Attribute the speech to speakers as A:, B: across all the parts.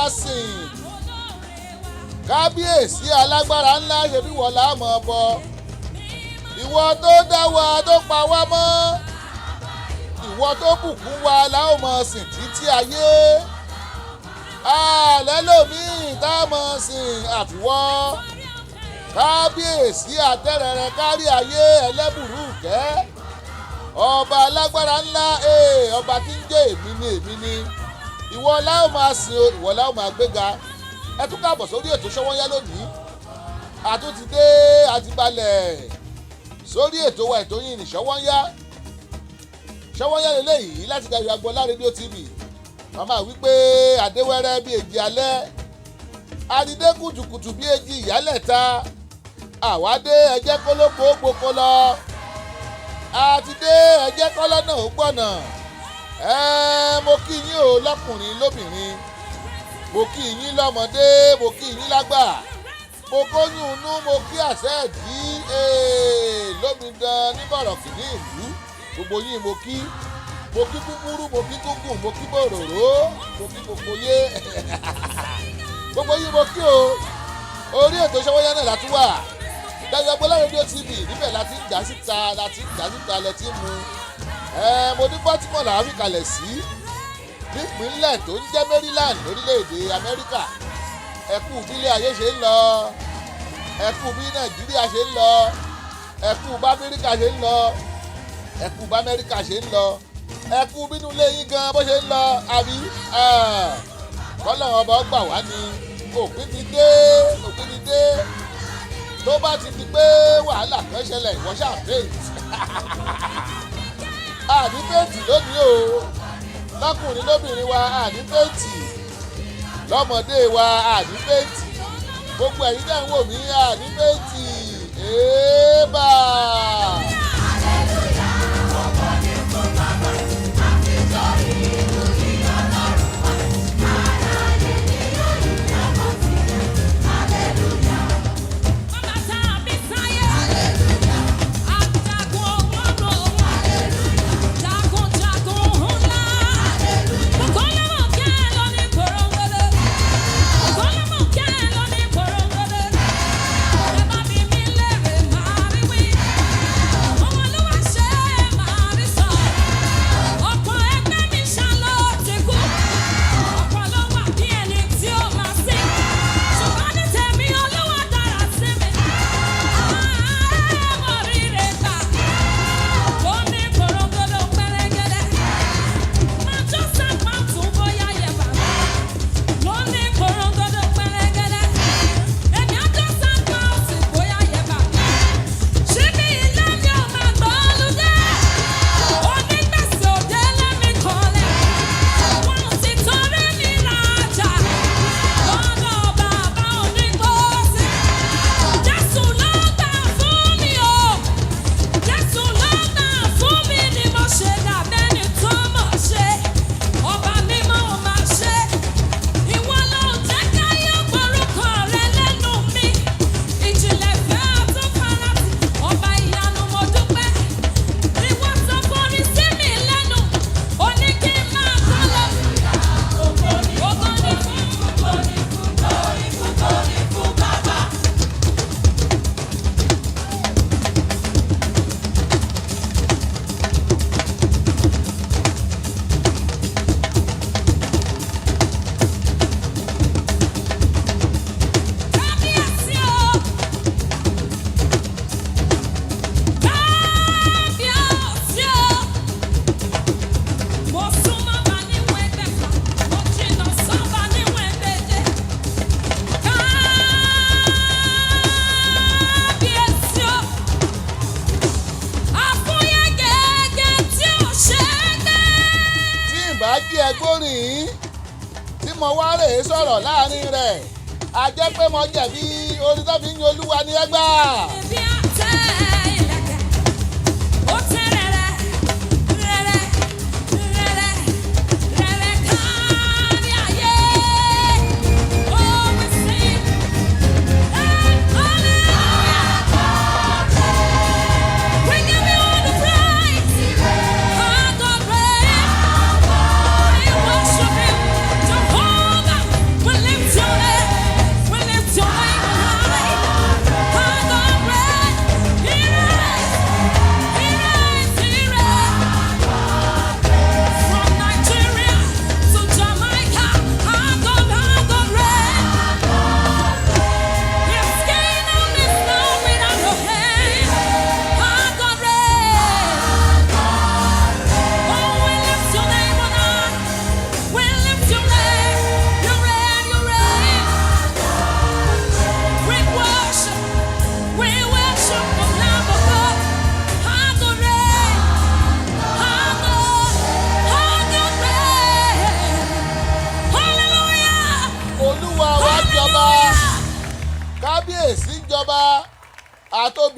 A: máa sìn. Kábíyèsí alágbára ńlá, ṣebí wọ́n la mọ̀ bọ. Ìwọ tó dá wa, tó pa wá mọ́, ìwọ tó bùkún wa la ó máa sìn títí ayé. Àlẹ́ lòmíì tá a máa sìn àfiwọ́. Kábíyèsí àtẹ̀rẹ̀rẹ̀ kárí ayé, ẹlẹ́bùrú kẹ́, ọba alágbára ńlá, ọba tí ń jẹ́ èmi ni, èmi ni. Ìwọ la ó máa sìn o, ìwọ la ó máa gbéga. Ẹ tún káàbọ̀ sórí ètò Ṣọ́wọ́nyá lónìí. Àtúntì dé àti balẹ̀ sórí ètò wa, ètò yìí ní Ṣọ́wọ́nyá. Ṣọ́wọ́nyá lélẹ́yìí láti Dayọ̀ Agboola Rédíò TV. Màmá wípé adéwẹ́rẹ́ bí èjì alẹ́, adídé kùtùkùtù bí èjì ìyálẹ̀ta, àwádé ẹjẹ́ kólókó gboko lọ, àti dé ẹjẹ́ kọ́lọ́nà ó gbọ̀nà. Ẹ mo kí yín o, lọ́kùnrin lóbìnrin, mo kí yín lọ́mọdé, mo kí yín lágbà, mo kóyún inú, mo kí àṣẹ ẹ̀dí lómidan níbọ̀rọ̀ kìíní ìlú. Gbogbo yín mo kí, mo kí kúkúrú, mo kí gúngùn, mo kí bòròró, mo kí gbogbo yé, gbogbo yín mo kí o. Orí ètò Ṣọ́wọ́nyá náà látún wà, Dayọ̀ Agboola Rédíò TV. Níbẹ̀ láti ń dá síta, láti ń dá síta lẹ́tí mu. Ẹ mo ní Baltimore làwọn fi kalẹ̀ sí, nípínlẹ̀ tó ń jẹ́ Maryland, lórílẹ̀‐èdè Amẹ́ríkà. Ẹ kú bílẹ̀ ayé ṣe ń lọ, ẹ kú bí Nàìjíríà ṣe ń lọ, ẹ kú bá Amẹ́ríkà ṣe ń lọ, ẹ kú bá Amẹ́ríkà ṣe ń lọ, ẹ kú bínú ilé yín gan bó ṣe ń lọ, àbí kọ́lọ̀ ọba gbà wá ní. Òpin ti dé, òpin ti dé. Tó bá ti di pé wàhálà kan ṣẹlẹ̀, ìwọ ṣáà paint. Àní paint lónìí o. Lọ́kùnrin lóbìnrin wa, àní paint. Lọ́mọdé wa, àní paint. Gbogbo ẹ̀yin tẹ́ ń wò mí, àní paint. Èèbà.
B: Ògo ni fún Bàbá, àfijọ́ ìlú Ọlọ́run wa. Aráyé ni yóò yìn lọ́mọ tirẹ̀. Hallelujah.
C: Bàbá tàbí sáyé.
B: Hallelujah.
C: Ajagun ògbónò.
B: Hallelujah.
C: Jagunjagun ńlá.
B: Hallelujah.
C: Ògbólómọ̀kẹ́ ló ní korongodo. Ògbólómọ̀kẹ́ ló ní korongodo. Ẹ bá bí mi léèrè, màá rí wí. Ohun Olúwa ṣe é, màá rí sọ. Ọ̀pọ̀ ẹgbẹ́ mi ṣá ló ti kú. Ọ̀pọ̀ ló wà bí ẹni tí ó máa sí. Ṣùgbọ́n ní tèmi, Olúwa dára sí mi. Ààrẹ mo ríre gbà. Ó ní korongodo pẹ́rẹ́gẹ́dẹ́. Máa jó sápá tún bóyá yẹ bàbá. Ló ní korongodo pẹ́rẹ́gẹ́dẹ́. Èmi á jó sápá òsì bóyá yẹ bàbá. Ṣíbí ilé mi ò máa gbọ́ lùdẹ́. Onígbèsè òde lẹ́mí kọ́lẹ̀. Wọ́n ti torí mi rajà lọ́dọ̀ bàbá onígbòsí. Jésù ló gbà fún mi o. Jésù ló gbà fún mi ni mo ṣe dàbẹ́ni tó mọ̀ ṣe. Ọba mímọ́ ò máa ṣe. Ìwọ ló jẹ́ káyé gborúkọ rẹ lẹ́nu mi. Ìjìnlẹ̀ fẹ́ àtúnfarasí. Ọba ìyanu, mo dúpẹ́. Ìwọ tó forí sí mi lẹ́nu. Ó ní kí n máa kọ́ lọ.
B: Ògo ni
C: Ògo ni fún.
B: ògo ni fún, glory fún, glory fún Bàbá.
C: Kábíyèsí o. Kábíyèsí o. Mo súnmọ́ bá níwọ̀n ẹgbẹ̀fà, mo jìnnà sọ́ba níwọ̀n ẹgbẹ̀je. Kábíyèsí o. Àfúyẹ́ gẹ́gẹ́ tí ò ṣe é gbé.
A: Tí n bá jí ẹ gbórin tí mo wá rèé sọ̀rọ̀ láàrin rẹ̀, a jẹ́ pé mo jẹ̀bi. Orin tó fi ń yin Olúwa ní ẹgbà.
C: Bí àtẹ ìlẹ̀kẹ̀, ó tẹ́ rẹ̀rẹ̀, rẹ̀rẹ̀, rẹ̀rẹ̀, rẹ̀rẹ̀ kárí ayé. Oh, we sing, hey, hallelujah. We give you all the praise. Our God reigns. We worship Him, Jehovah. We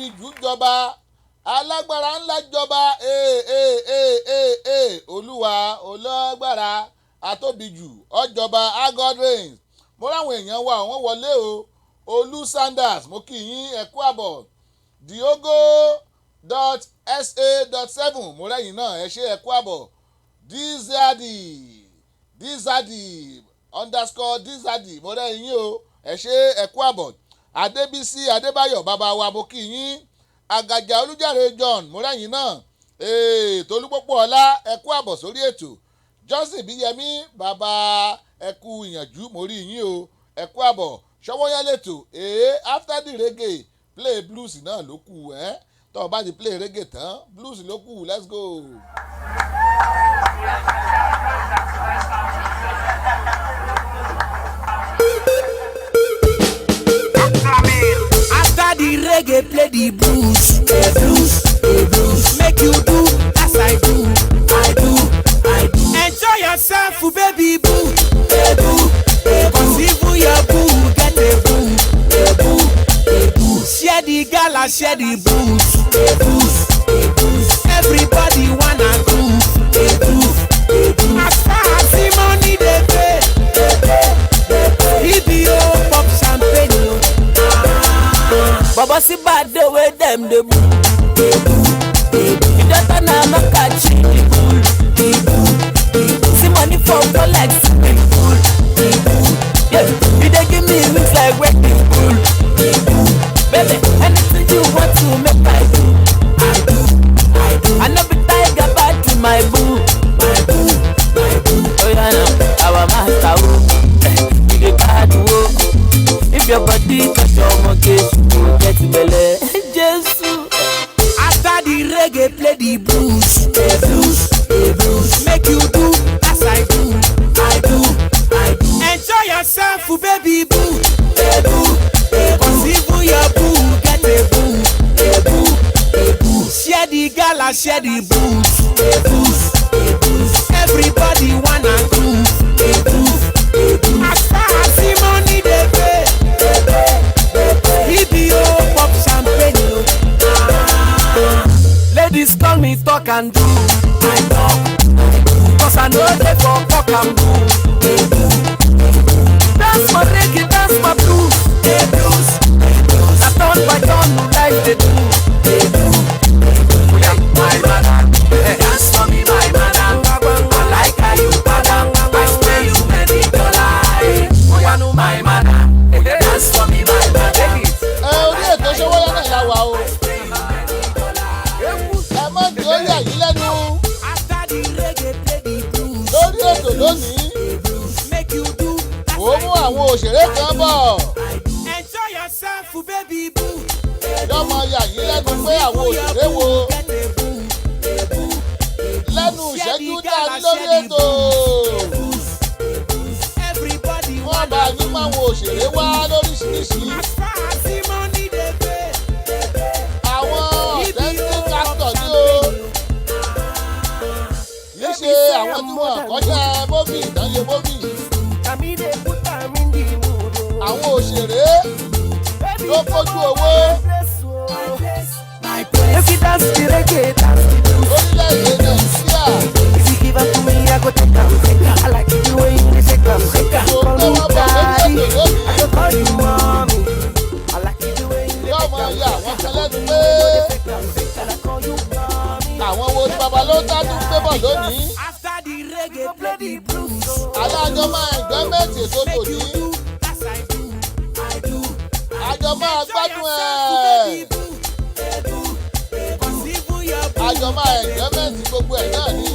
A: Atóbijù jọba, alágbára ńlá jọba. Ee ee ee ee ee, Olúwa ológbára atóbijù ọjọba. God reigns. Mo ráwọn èèyàn wa, wọ́n wọlé o. Olú Sanders, mo kí yín, ẹ kú àbọ̀. Diogo dot sa dot seven, mo rẹ́yìn náà, ẹ ṣé, ẹ kú àbọ̀. Dizadi dizadi underscore dizadi, mo rẹ́yìn yín o, ẹ ṣé, ẹ kú àbọ̀. Adébísí Adébáyọ̀, bàbá wa, mo kí yín. Àgàjà Olùjáre John, mo rẹ́yìn náà. Tolúpọ̀pọ̀ ọlá, ẹ kú àbọ̀ sórí ètò. Johnson Bíyẹmí, bàbá, ẹ kú ìyànjú, mo rí yín o, ẹ kú àbọ̀. Ṣọwọ́yá lẹ́tọ̀. After the reggae, play blues náà ló kù. Ẹ́ tọ́ ọ bá ti play reggae tán, blues ló kù. Let's go.
D: After the reggae, play the blues, the blues, the blues. Make you do as I do, I do, I do. Enjoy yourself, baby boo, hey boo, hey boo. 'Cause even your boo get a boo, a boo, a boo. Share the gala, share the booze, the booze, the booze. Everybody wanna groove, a groove, a groove. As far as the money dey pay, dey pay, dey pay. EBO pop champagne, oh.
E: Baba see bad day wey dem dey boo. You don turn Amakachi the bull. See money for for like swimming pool. Yeah, you dey give me wings like wedding pool. Baby, anything you want to make I do, I do, I do. I no be tiger bad to my boo, my boo, my boo. Oh yeah, now our master oh, you dey bad oh. If your body touch your monkey, you go get belle. Jesu.
D: After the reggae, play the blues, the blues, the blues. Make you do as I do, I do, I do. Enjoy yourself, baby boo, hey boo, hey boo. 'Cause even your boo get a boo, a boo, a boo. Share the gala, share the booze, the booze, the booze. Everybody wanna groove, a groove, a groove. As far as the money dey pay, dey pay, dey pay. EBO pop champagne, oh.
E: Ladies call me talk and do. I talk, 'cause I know they for fuck and boo. Dance my reggae, dance my blues. Hey blues, hey blues. I turn by turn, life they do. They do. Yeah, my madam. Dance for me, my madam. I like how you madam. I spray you many dollars. Oh, yeah, no, my madam. Dance for me, my madam.
A: Ẹ orí ètò Ṣọwọ́yá náà la wà o. Ẹ má jẹ́ ó yà yín lẹ́nu.
D: After the reggae, play the blues.
A: Lórí ètò lónìí,
D: Make you do as
A: ó mú àwọn òṣèré kan bọ̀.
D: Enjoy yourself, baby boo.
A: Yọmọ yà yín lẹ́nu pé àwọn òṣèré wo lẹ́nu ìṣẹ́jú dání lórí ètò.
D: Everybody
A: Wọ́n bá yín mú àwọn òṣèré wá lóríṣiríṣi.
D: As far as the money dey pay,
A: Àwọn authentic actor ní o. Kì í ṣe àwọn tí wọ́n kọ́ṣẹ́ movie ìdánye movie. Àwọn òṣèré tó kójú owó
E: If you dance the reggae, dance the blues.
A: lórílẹ̀‐èdè Nàìjíríà.
E: If you give up to me, I go take am. I like the way you dey shake am.
A: Tó
E: Call
A: gbé
E: me
A: wọn bọ̀ lórí
E: daddy,
A: ètò lónìí.
E: I go call you mommy. I like the way you dey
A: Yóò
E: shake
A: máa
E: am.
A: ya àwọn kan lẹ́nu pé
E: And I call you mommy.
A: àwọn wo ni babalóńtà tún gbé bọ̀ lónìí.
D: After the reggae, play the blues.
A: Alájọ máa enjoyment ètò
D: Make
A: tòní.
D: you do as I do, I do.
A: Àjọ máa
D: Enjoy
A: gbádùn
D: yourself,
A: ẹ̀.
D: baby boo. Hey boo, 'cause even your boo
A: Àjọ máa enjoyment gbogbo ẹ̀ náà ni.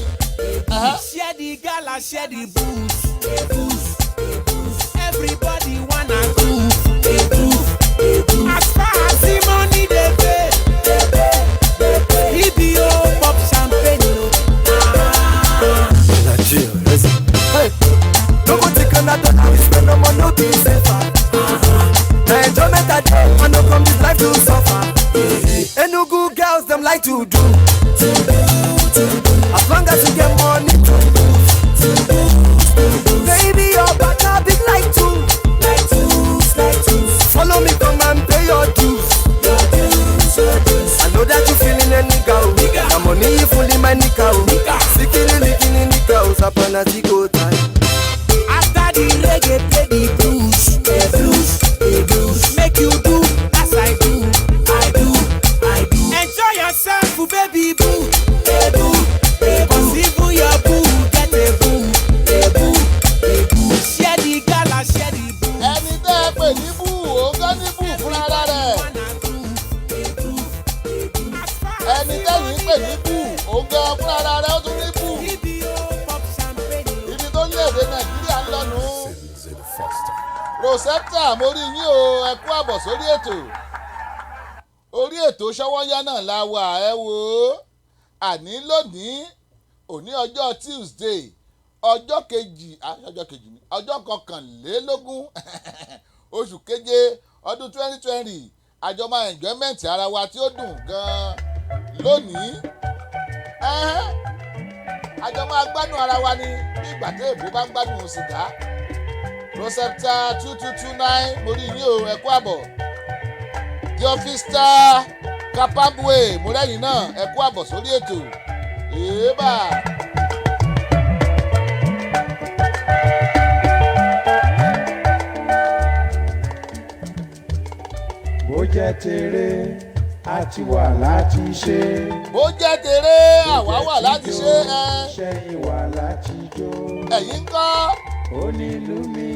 A: Ẹ̀hẹ́.
D: Share the gala, share the booze, the booze, the booze. Everybody wanna groove, a groove, a groove. As far as the money dey pay, dey pay, dey pay. EBO pop champagne, oh.
F: Nigeria, listen. Hey, no go take another dollar, we spend no money, no be safer. Na enjoyment I dey, I no come this life to suffer. Enugu girls them like to do, as long as you get money to do. Baby, your back a big like two, like two, like two. Follow me, come and pay your dues. Your dues, your dues.
A: pè ní bù, òun gan fúnra ara rẹ̀ ó tún ní bù.
D: Ibi ó pop champagne o.
A: Ibi tó léde Nàìjíríà ń lọ́nu. Rosetta, mo rí yín o, ẹ kú àbọ̀ sórí ètò. Orí ètò Ṣọwọ́nyá náà la wà. Ẹ wò ó, àní lónìí, òní ọjọ́ Tuesday, ọjọ́ kejì, ah, ọjọ́ kejì ni, ọjọ́ 21 oṣù keje ọdún 2020. Àjọ máa enjoyment ara wa tí ó dùn gan-an lónìí. Ẹ̀hẹ́n, àjọ máa gbádùn ara wa ni bí ìgbà tí èbó bá ń gbádùn sìgá. Rosetta 2229, mo rí yín o, ẹ kú àbọ̀. Theophista Kapabwe, mo rẹ́yìn náà, ẹ kú àbọ̀ sórí ètò. Èébà.
G: Bó jẹ́ tèrè àti wà láti ṣe.
A: Bó jẹ́ tèrè, àwa wà láti ṣe ẹ.
G: Ṣẹ́yìn wà láti jó.
A: Ẹ̀yin ń kọ́?
G: Onílù mi,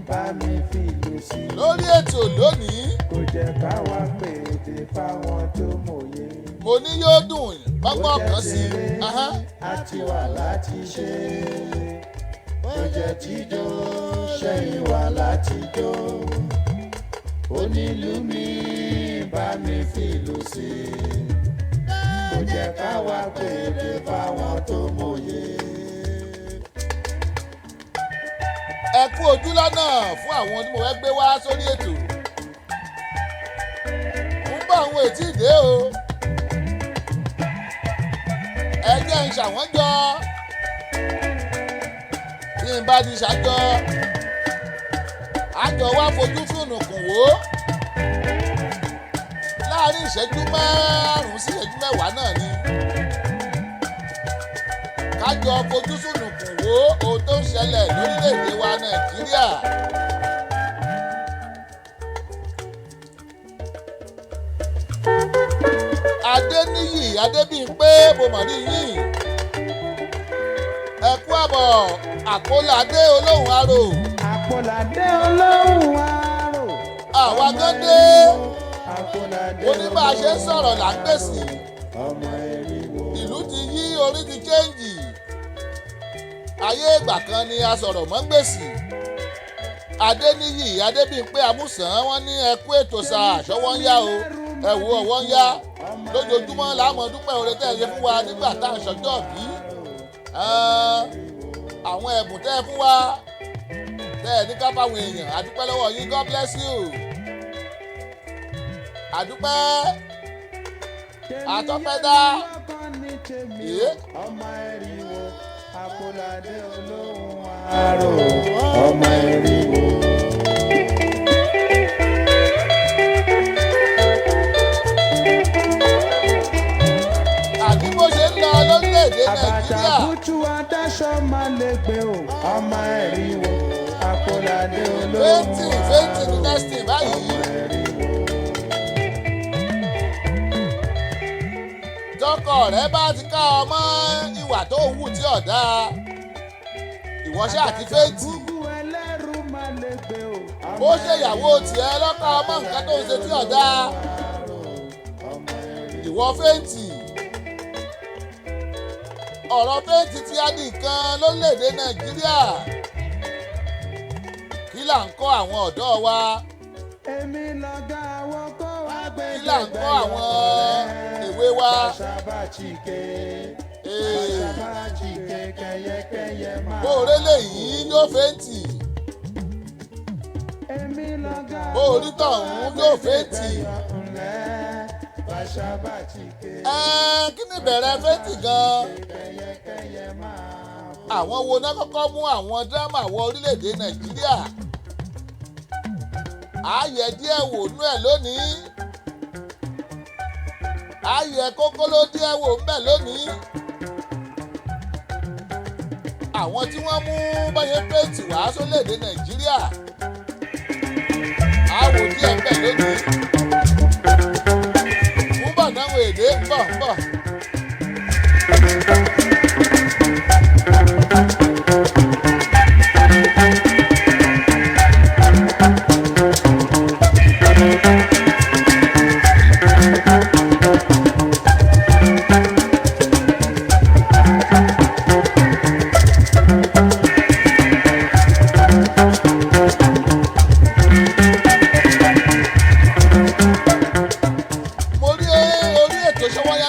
G: bá mi fìlù sí.
A: Lórí ètò lónìí.
G: Kò jẹ́ káwa pèdè fáwọn tó mòye.
A: Mo ní yóò dùn
G: Bó
A: gbọ́ngbọ́n
G: jẹ́
A: kan sí
G: tèrè
A: i. Ahán.
G: àti wà láti ṣe. Bó jẹ́ tijó, ṣẹ́yìn wà láti jó. Onílù mi, bá mi fìlù sí. Kò jẹ́ káwa pèdè fáwọn tó mòye.
A: Ẹ kú ojú lọ́nà fún àwọn tí mo fẹ́ gbé wá sórí ètò. Ń bọ̀, àwọn ètí ìdè o. Ẹ jẹ́ ń ṣàwọ́n jọ. Bí n bá ti ṣàjọ, àjọ wa fojú fúnnùkùn wò ó. Láàárín ìṣẹ́jú 5 sí ìṣẹ́jú 10 náà ni. Kájọ fojú sùnùkùn wo ohun tó ń ṣẹlẹ̀ lórílẹ̀‐èdè wa Nàìjíríà. Adéníyì Adébíyìnpé, mo mọ̀ rí yín. Ẹ kú àbọ̀. Àkóládé olóhùn arò.
G: Àpòládé olóhùn arò.
A: Àwa gan dé.
G: Àpòládé.
A: Mo ní bá a ṣe ń sọ̀rọ̀ là ń gbèsè.
G: Ọmọ eriwo.
A: Ìlú ti yí, orí ti change. Ayé ìgbà kan ni a sọ̀rọ̀ mọ́ gbèsè. Adéníyì Adébíyìnpé Amúsàn, wọ́n ní ẹ kú ètò sà, ṣọwọ́ ń yá o. Ẹ wo, ọwọ́ ń yá lójoojúmọ́ làwọn dúpẹ́ oore tẹ́ ẹ ṣe fún wa nígbà tá à ń ṣọjọ́ bí, àwọn ẹ̀bùn tẹ́ ẹ fún wa, tẹ́ ẹ ní ká fáwọn èèyàn. Àdúpẹ́ lọ́wọ́ yín, God bless you. Àdúpẹ́ àtọ́pẹ́dá. Èé.
G: Ọmọ eriwo. Àpòládé olóhùn arò. Ọmọ eriwo.
A: Àní bó ṣe ń lọ lórílẹ̀‐èdè
G: Àbàtà
A: Nàìjíríà.
G: bútú adáṣọ máa lè gbé o. Ọmọ eriwo. Àpòládé olóhùn
A: Fainting, fainting ní next thing báyìí.
G: ọmọ eriwo.
A: Tọkọ rẹ bá ti ká ọmọ ìwà tó wù tí ọ̀dà, ìwọ ṣáà ti faint.
G: Gbogbo ẹlẹ́rú máa lè gbé o.
A: Bó ṣe ìyàwó tiẹ̀ lọ́kọ ọmọ nǹkan tó ń ṣe tí ọ̀dà, ìwọ faint. Ọ̀rọ̀ faint ti á di nǹkan lórílẹ̀‐èdè Nàìjíríà. Kí là ń kọ́ àwọn ọ̀dọ́ wa?
G: Èmi lọ̀gá àwọn kó wá gbé.
A: Kí là ń kọ́ àwọn èwe wa?
G: Bàṣàbàchìkè.
A: Ee.
G: Bàṣàbàchìkè kẹyẹkẹyẹ máa.
A: Bó o rélé yìí yóò faint.
G: Èmi lọ̀gá
A: Bó o rí tọ̀hún yóò faint.
G: ńlẹ̀. Bàṣàbàchìkè
A: Ẹ kí ni ìbẹ̀rẹ̀ faint gan-an?
G: kẹyẹkẹyẹ máa.
A: Àwọn wo náà kọ́kọ́ mú àwọn dírámà wọ orílẹ̀-èdè Nàìjíríà? Àyẹ̀ díẹ̀ wò nú ẹ̀ lónìí. Àyẹ̀ kókóló díẹ̀ wò ńbẹ̀ lónìí. Àwọn tí wọ́n mú báyẹn faint wá sórílẹ̀-èdè Nàìjíríà, àwò díẹ̀ ńbẹ̀ lónìí. Ń bọ̀ náà, èdè ń bọ̀, ń bọ̀.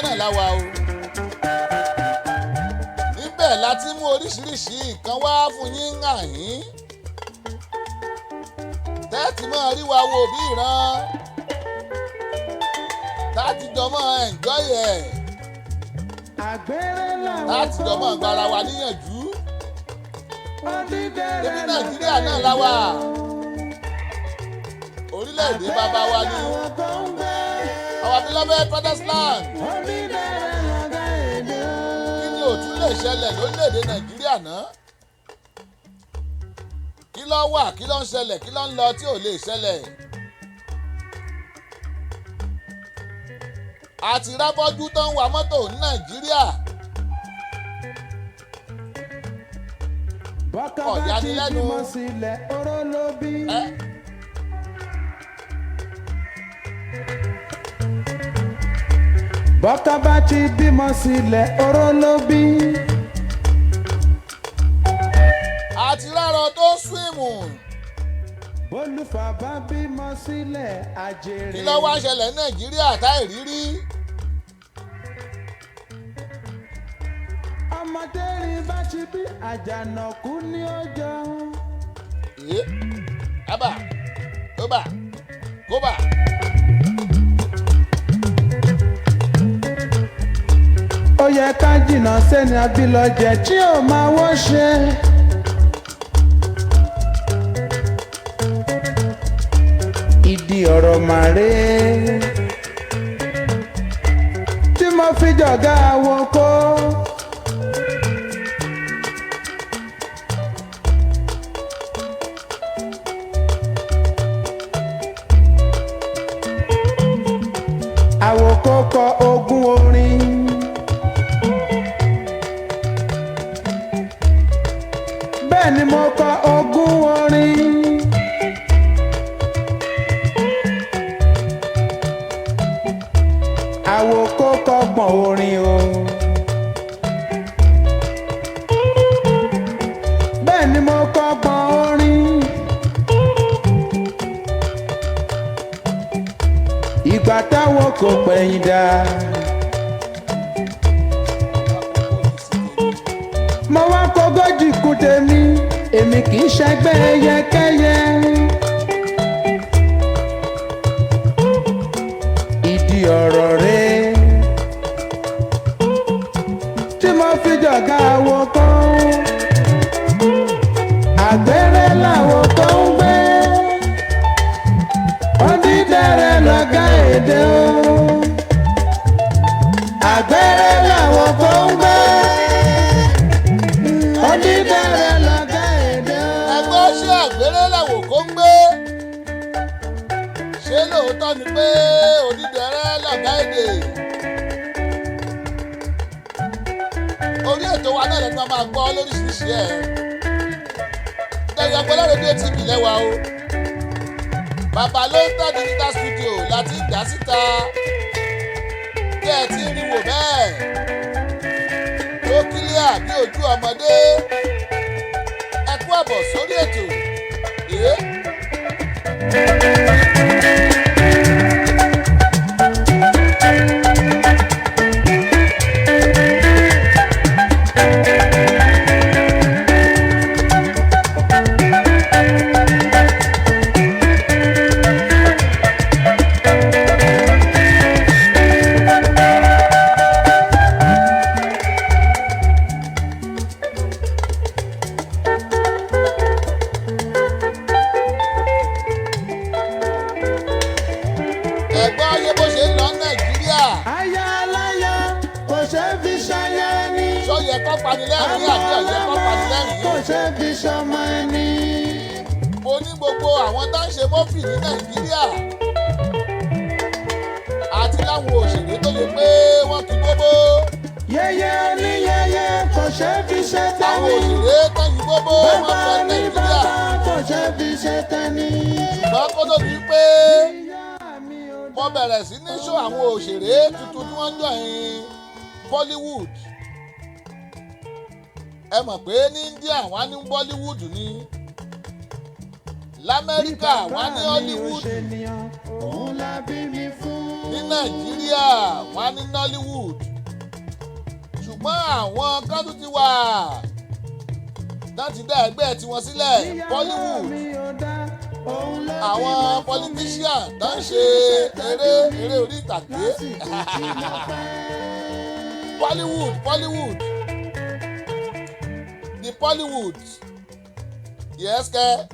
A: náà láwa o. Níbẹ̀ la ti mú oríṣiríṣi nǹkan wá fún yín àyín. Tẹ́ẹ̀tì máa rí wa wo bí ìran. Táàtì jọ máa enjoy ẹ̀.
G: Àgbèrè làwọn
A: Táàtì jọ máa gbára wa níyànjú. Níbi Nàìjíríà náà la wà. Orílẹ̀-èdè bàbá wa ni. Our beloved father's land. Kí ni ò tún lè ṣẹlẹ̀ lórílẹ̀-èdè Nàìjíríà náà? Kí ló wà? Kí ló ń ṣẹlẹ̀? Kí ló ń lọ tí ò lè ṣẹlẹ̀? Àti rábọ́jú tó ń wa mọ́tò ní Nàìjíríà.
G: Bọ́kà bá ti
A: Ọ̀yanilẹ́nu.
G: bímọ sílẹ̀ oró ló bí.
A: Ẹ́
G: Bọ́kà bá ti bímọ sílẹ̀ oró ló bí.
A: Àti rárọ tó ń swíìmù.
G: Bólúfà bá bímọ sílẹ̀ àjèrè.
A: Kí ló wá ṣẹlẹ̀ ní Nàìjíríà táì rírí?
G: Ọmọdé rí bá ti bí àjànàkú ní ọjọ́.
A: Ẹ́ ábà kóbà kóbà.
G: Ó yẹ ká jìnnà sẹ́ni abilọ́jẹ̀ tí ò máa wọ́ ṣe. Ìdí ọ̀rọ̀ màrè tí mo fi jọ̀gá àwọn kó. Àwòkọ́ kọ 20 orin. Bẹ́ẹ̀ ni mo kọ 20 orin. Àwòkọ́ kọ 30 orin o. Bẹ́ẹ̀ ni mo kọ 30 orin. Ìgbà táwọn kò pẹ̀yìn dà. Mo wá kọgójì kún tèmi, èmi kì í ṣẹgbẹ́ ẹyẹkẹ́yẹ. Ìdí ọ̀rọ̀ rẹ̀ tí mo fi jọ̀gá àwọn kan. Àgbèrè làwọn kan ń gbé. Onídẹ̀rẹ̀ lọ̀gá èdè o. Àgbèrè làwọn kan ń gbé. Onídẹ̀rẹ̀ lọ̀gá èdè o.
A: Ẹgbẹ́ ṣé àgbèrè làwò kó ń gbé? Ṣé lóòótọ́ ni pé onídẹ̀rẹ́ lọ̀gá èdè? Orí ètò wa náà lẹ́nu máa gbọ́ lóríṣiríṣi ẹ̀. Dayọ̀ Agboola rédíò TV lẹ́wà o. Bàbá ló ń tà digital studio láti ń dá síta. Kí ẹ ti rí wò bẹ́ẹ̀. Ó kílíà bí ojú ọmọdé. Ẹ kú àbọ̀ sórí ètò. Èé. Ẹ̀gbọ́n ayé bó ṣe ń lọ ní Nàìjíríà.
G: Aya aláya kò ṣe é fi ṣaya ẹni.
A: Ṣó yẹ kó panilẹ́rìn àbí ó yẹ kó panilẹ́rìn?
G: Kò ṣe é fi ṣọmọ ẹni.
A: Mo ní gbogbo àwọn tó ń ṣe movie ní Nàìjíríà. Àti láwọn òṣèré tó lè pé wọ́n kí bóbó.
G: Yẹyẹ oníyẹyẹ kò ṣe é fi ṣe
A: Àwọn
G: tẹ́ni.
A: òṣèré tó yí bóbó wọ́n
G: Bàbá
A: fẹ́
G: ní
A: Nàìjíríà.
G: bàbá kò ṣe é fi ṣe tẹ́ni.
A: Ṣùgbọ́n kó tó di pé
G: Ìyá mi ò
A: mo bẹ̀rẹ̀ sí ní ṣó àwọn òṣèré tuntun tí wọ́n ń join Bollywood. Ẹ mọ̀ pé ní India wọ́n á ní Bollywood ni. Lamẹ́ríkà wọ́n á ní Hollywood.
G: Òun la bí mi fún.
A: Ní Nàìjíríà, wọ́n á ní Nollywood, ṣùgbọ́n àwọn kan tún ti wà láti dá ẹgbẹ́ tiwọn sílẹ̀, Bollywood. Àwọn politician tó ń ṣe eré orí ìtàgé, Bollywood, Bollywood, the Bollywood, yes kẹ́.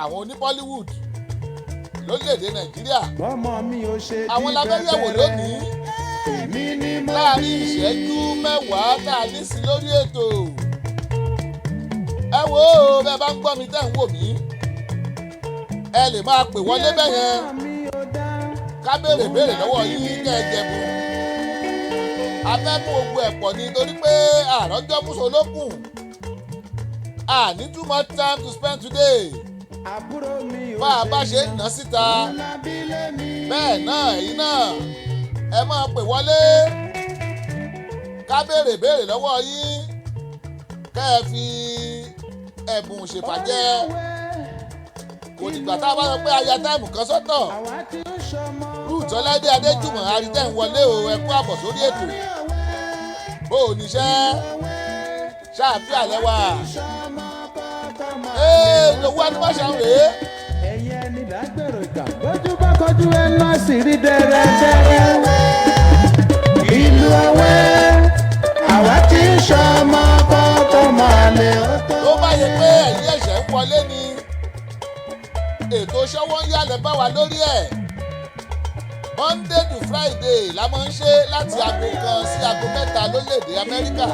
A: Àwọn oní Bollywood lórílẹ̀‐èdè Nàìjíríà,
G: Bọ́mọ mi ò ṣe
A: àwọn la fẹ́ yẹ̀wò lónìí
G: èmi ni mo
A: láàrin ìṣẹ́jú 10 tá a ní sí lórí ètò. Ẹ wo, bẹ́ẹ̀ bá ń gbọ́ mi, tẹ́ ń wò mí, ẹ lè máa pè wọlé bẹ́ẹ̀ yẹn ká béèrè béèrè lọ́wọ́ yín, kẹ́ ẹ jẹ̀bùn. Afẹ́kùn gbogbo ẹ̀ pọ̀ ni torí pé àròjọ́ mùsùlùkùn a ní too much time to spend today.
G: Àbúrò mi ò
A: Bá a bá ṣe ń ná síta
G: lábílẹ̀ mi.
A: bẹ́ẹ̀ náà, ẹ̀yin náà ẹ máa pè wọlé ká béèrè béèrè lọ́wọ́ yín, kẹ́ ẹ fi ẹ̀bùn ṣèfàjẹ́. Kò dìgbà tá a bá sọ pé a ya time kan sọ́tọ̀.
G: Àwa tí ń ṣọmọ.
A: Ruth Ọládé Adéjùmọ̀, àrítẹ́ ń wọlé o. Ẹ kú àbọ̀ sórí ètò. Bó o níṣẹ́ ṣáàfíà lẹ́wà. Ee, lówó adúmọ̀ṣà ń rèé.
G: Ẹ̀yin ẹni lágbèrò ìkà. Bójú bá kọjú ẹ náà sì rí dẹ́rẹ́dẹ́rẹ́. Ìlú ọwẹ́, àwa tí ń ṣọmọ kọ́kọ́ máa lè ó tó.
A: Tó bá yẹ pé ẹ̀yin ẹ̀ṣẹ̀ ń wọlé ni, ètò Ṣọ́wọ́ ń yálẹ̀ bá wa lórí ẹ̀. Monday to Friday la máa ń ṣe láti aago 1 sí aago 3 lórílẹ̀‐èdè Amẹ́ríkà.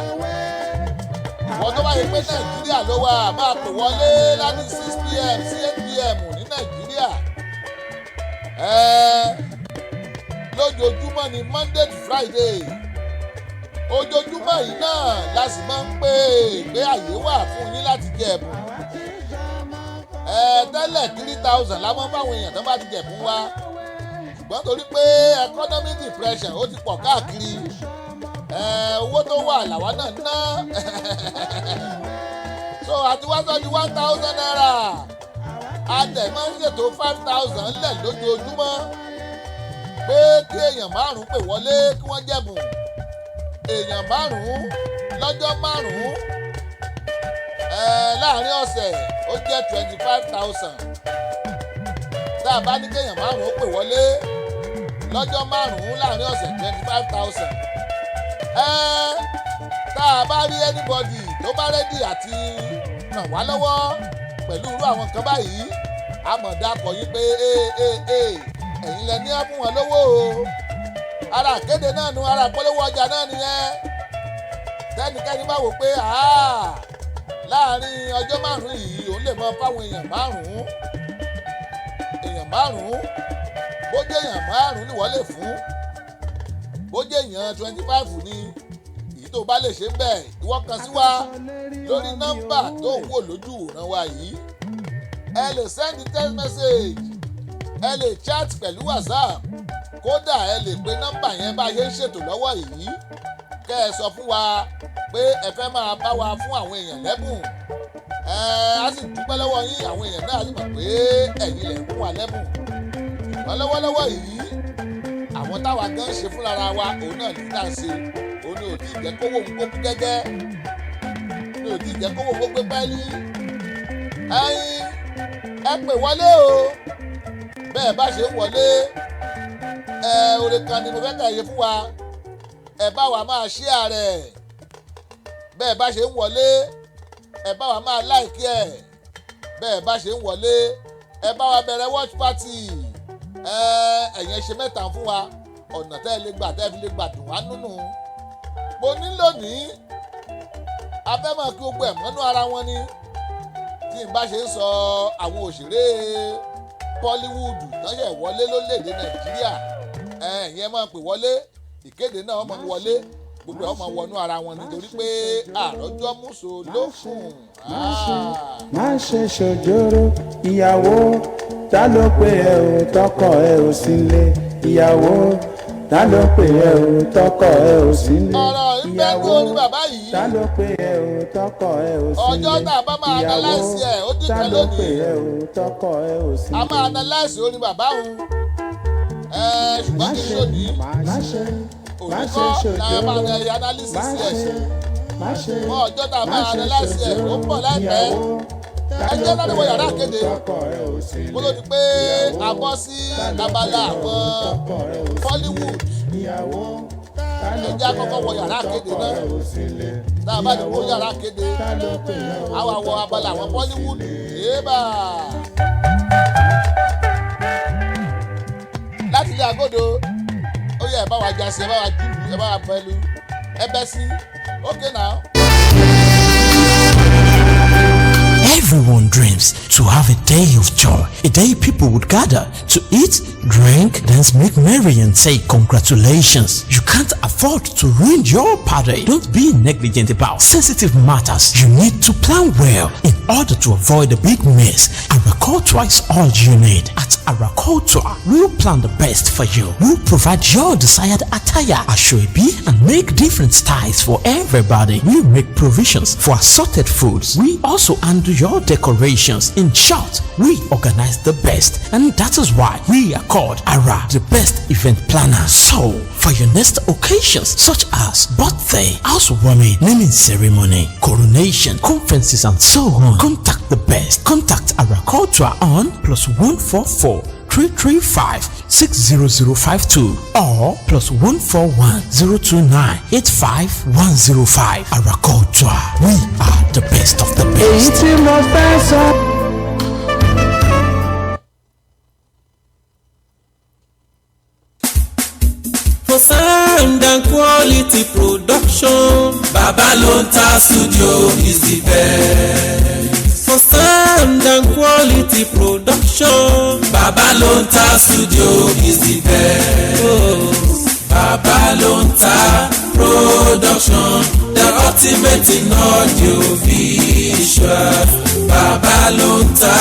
A: Wọ́n tó bá yẹ pé Nàìjíríà ló wà, máa pè wọlé láti 6 p.m. sí 8 p.m. ní Nàìjíríà. Ẹ̀ẹ́, lójoojúmọ́ ni, Monday to Friday, ojoojúmọ́ yìí náà la sì máa ń pè é pé àyè wà fún yín láti jẹ ẹ̀bùn. Ẹ tẹ́lẹ̀, 3,000 la máa ń fáwọn èèyàn tó bá ti jẹ̀bùn wa, ṣùgbọ́n torí pé economic depression ó ti pọ̀ káàkiri, ẹ owó tó wà làwa náà ná, so àti wá sọ di ₦1,000. A dẹ̀ máa ń ṣètò 5,000 ńlẹ̀ lójoojúmọ́ pé kí èèyàn márùn-ún pè wọlé kí wọ́n jẹ̀bùn. Èèyàn márùn-ún lọ́jọ́ márùn-ún láàrin ọ̀sẹ̀, ó jẹ́ 25,000. Tá a bá ní kéèyàn márùn-ún ó pè wọlé lọ́jọ́ márùn-ún láàrin ọ̀sẹ̀, 25,000. Tá a bá rí anybody tó bá ready àti ràn wá lọ́wọ́ pẹ̀lú irú àwọn nǹkan báyìí, a mọ̀ dákọ̀ yín pé ee ee ee, ẹ̀yin lẹ ní á fún wọn lówó o. Ara àkéde náà nu, ara àpolówó ọjà náà nìyẹn. Tẹnikẹ́ni bá wò pé láàrin ọjọ́ 5 yìí, òun lè mọ fáwọn èèyàn márùn-ún, èèyàn márùn-ún, bójú èèyàn márùn-ún ni wọ́n lè fún, bójú èèyàn 25 ni, èyí tó bá lè ṣe ń bẹ̀, ìwọ kan sí wa lórí nọ́mbà tó ń wò lójú ìwòran wa yìí. Ẹ lè send text message, ẹ lè chat pẹ̀lú WhatsApp, kódà ẹ lè pe nọ́mbà yẹn bá a ṣe ń ṣètò lọ́wọ́ yìí, kẹ́ ẹ sọ fún wa pé ẹ fẹ́ máa bá wa fún àwọn èèyàn lẹ́bùn. Ẹ á sì dúpẹ́ lọ́wọ́ yín, àwọn èèyàn náà sì mọ̀ pé ẹ̀yin lẹ̀ ń fún wa lẹ́bùn. Ṣùgbọ́n lọ́wọ́lọ́wọ́ yìí, àwọn táwa gan ṣe fúnra wa, òun náà ní tá à ń ṣe, òun ni ò tí ì jẹ́ kówó òun kó kú gẹ́gẹ́, ni ò tí ì jẹ́ kówó òun kó gbé pẹ́ẹ́lí. Ẹ̀yin ẹ pè wọlé o. Bẹ́ẹ̀ bá ṣe ń wọlé, ẹ oore kan ni mo fẹ́ kẹ́ ẹ ṣe fún wa: ẹ bá wa máa share rẹ̀. Bẹ́ẹ̀ bá ṣe ń wọlé, ẹ bá wa máa like ẹ̀. Bẹ́ẹ̀ bá ṣe ń wọlé, ẹ bá wa bẹ̀rẹ̀ watch party. Ẹ ẹ̀yẹn ṣe mẹ́ta fún wa, ọ̀nà tẹ́ ẹ lè gbà tẹ́ ẹ fi lè gbà dùn wá nínú. Mo ní lónìí, a fẹ́ mọ̀ kí gbogbo ẹ̀ mọ́nú ara wọn ni. Tí n bá ṣe ń sọ àwọn òṣèré Bollywood tán ṣẹ̀ wọlé lórílẹ̀‐èdè Nàìjíríà, ẹ̀yin ẹ máa pè wọlé, ìkéde náà máa wọlé, gbogbo ẹ̀ máa wọnú ara wọn nítorí pé àròjọ múso ló kùn.
G: Má ṣe ṣòjóró ìyàwó. Ta ló pè ẹ́ o tọkọ ẹ ò sí nílé? Ìyàwó, ta ló pè ẹ́ o tọkọ ẹ ò sí nílé?
A: Ọ̀rọ̀ ń bẹ́ ní orí bàbá yìí.
G: Ta ló pè ẹ́ o tọkọ ẹ ò sí nílé?
A: Ọjọ́ tá a bá máa analyse ẹ̀, ó
G: Ta
A: dìkan
G: ló pè
A: lónìí.
G: ẹ́ o tọkọ ẹ ò sí
A: A máa
G: nílé?
A: analyse orin bàbá òun. Ẹ ṣùgbọ́n kì í ṣòní òní kọ́ la máa rẹ analysis ẹ̀ mọ́ ọjọ́ tá a máa analysis ẹ̀ ó ń bọ̀ láìpẹ́. Ẹ jẹ́ láti wọ yàrá kéde kó ló di pé a bọ́ sí abala àwọn Hollywood. Ẹ jẹ́ àkọ́kọ́ wọ yàrá kéde náà. Tá a bá ti kó yàrá kéde, a wà wọ abala àwọn Hollywood yéèbà. Láti ilé agodo, ó yẹ ẹ bá wa jásí, ẹ bá wa jùlù, ẹ bá wa pẹ̀lú ẹ bẹ́ sí. Okay now.
H: Everyone dreams to have a day of joy, a day people would gather to eat, drink, dance, make merry, and say congratulations. You can't afford to ruin your party. Don't be negligent about sensitive matters. You need to plan well in order to avoid a big mess. Arakotua is all you need. At Arakotua, we'll plan the best for you. We'll provide your desired attire, asoebi, and make different styles for everybody. We make provisions for assorted foods. We also handle your decorations. In short, we organize the best, and that is why we are called ARA, the best event planner. So, for your next occasions such as birthday, housewarming, naming ceremony, coronation, conferences, and so on, contact the best. Contact Arakotua on +1 44 335 60052 or +1 41 029 85105. Arakotua, we are the best of the
G: Èyí
H: best.
G: tí mo fẹ́ sọ.
D: For sound and quality production,
I: Baba Lonta Studio is the best.
D: For sound and quality production,
I: Baba Lonta Studio is the best.
D: Oh,
I: Baba Lonta Production, the ultimate in audio visual. Baba Lonta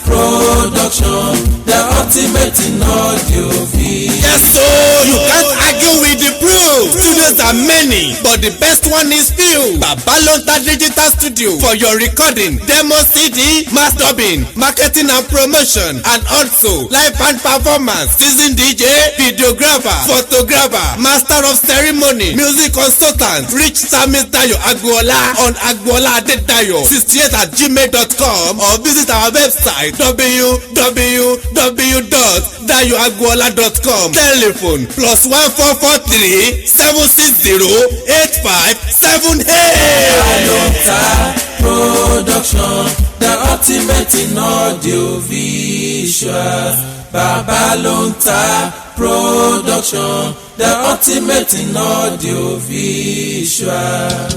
I: Production, the ultimate in audio visual.
J: Yes, so you can't argue with the proof. Studios are many, but the best one is few. Babalonta Digital Studio for your recording, demo CD, mass dubbing, marketing and promotion, and also live band performance, season DJ, videographer, photographer, master of ceremony, music consultant. Reach Samis Dayo Agboola on agboola adedayo 68@gmail.com or visit our website www.dayoagboola.com. Telephone +1 443 760 8578.
I: Balonta Production, the ultimate in audio visual. Babalonta Production, the ultimate in audio visual.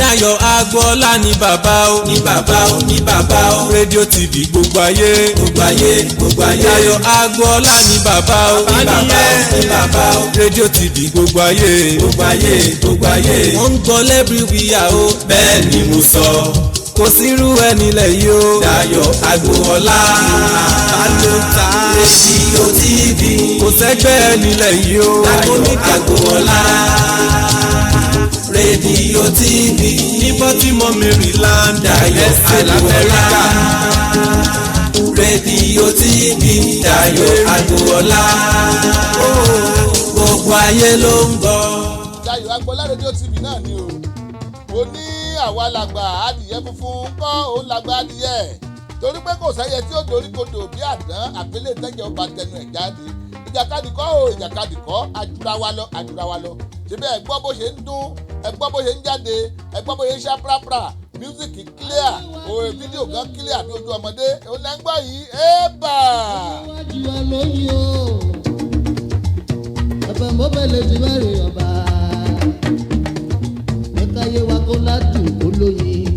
D: Dayọ̀ Agboola ní bàbá o,
I: Ní bàbá o, ní bàbá o.
D: Rédíò TV gbogbo ayé,
I: Gbogbo ayé, gbogbo ayé.
D: Dayọ̀ Agboola ní bàbá o,
I: Ní bàbá o, ní bàbá o.
D: Rédíò TV gbogbo ayé,
I: Gbogbo ayé, gbogbo ayé.
D: Wọ́n ń gbọ́ l'everywhere o,
I: Bẹ́ẹ̀ ni mo sọ.
D: Kò sírú ẹ̀ nílẹ̀ yìí o.
I: Dayọ̀ Agboola.
D: Balonta
I: Rédíò TV.
D: Kò sẹ́gbẹ́ ẹ̀ nílẹ̀ yìí o.
I: Dayọ̀ Agboola. Rédíò TV.
D: Ní Baltimore, Maryland,
I: Dayọ̀
D: ẹsẹ̀
I: Agboola.
D: l'Amẹ́ríkà.
I: Rédíò TV. Dayọ̀ Agboola. Gbogbo ayé ló ń gbọ́.
A: Dayọ̀ Agboola Rédíò TV náà ni o. Mo ní àwa làgbà adìyẹ funfun kọ́ òun làgbà adìyẹ, torí pé kò sẹ́yẹ tí ó dorí kodò bí àdán àpélé tẹ́jọ́ bá tẹnu ẹ̀ jáde. Ìjàkadì kọ́ o, ìjàkadì kọ́, àjùra wa lọ, àjùra wa lọ. Síbẹ̀ ẹ gbọ́ bó ṣe ń dún, ẹ gbọ́ bó ṣe ń jáde, ẹ gbọ́ bó ṣe ń ṣá prapra. Music clear òye, fídíò gan clear bí ojú ọmọdé. Òun lẹ́ ń gbọ́ yìí, ébà.
K: Iwájú olóyin o, ọbẹ̀ mọ́bẹ̀lẹ̀ ti mẹ́rin ọba ẹ̀ka yé wa kó ládùn kó lóyin.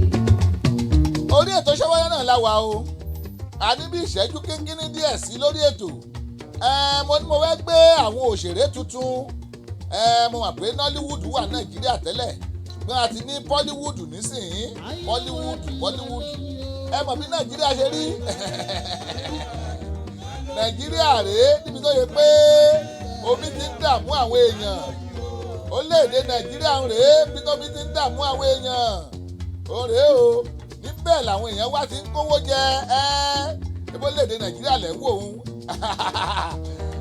A: Orí ètò Ṣọ́wọ́yá náà la wà o. A ní bí ìṣẹ́jú kínkínní díẹ̀ sí lórí ètò. Mo ní mo fẹ́ gbé àwọn òṣèré tuntun. Mo mọ̀ pé Nollywood wà Nàìjíríà tẹ́lẹ̀, ṣùgbọ́n a ti ní Bollywood nísìnyí. Bollywood, Bollywood, ẹ mọ̀ bí Nàìjíríà ṣe rí. Nàìjíríà rèé níbi tó yẹ pé omi ti ń dààmú àwọn èèyàn. Orílẹ̀-èdè Nàìjíríà ń rèé bí tómi ti ń dààmú àwọn èèyàn ó rèé o. Níbẹ̀ làwọn èèyàn wá ti ń kówó jẹ. Ẹ́ ebó orílẹ̀-èdè Nàìjíríà lẹ̀ ń wò ó.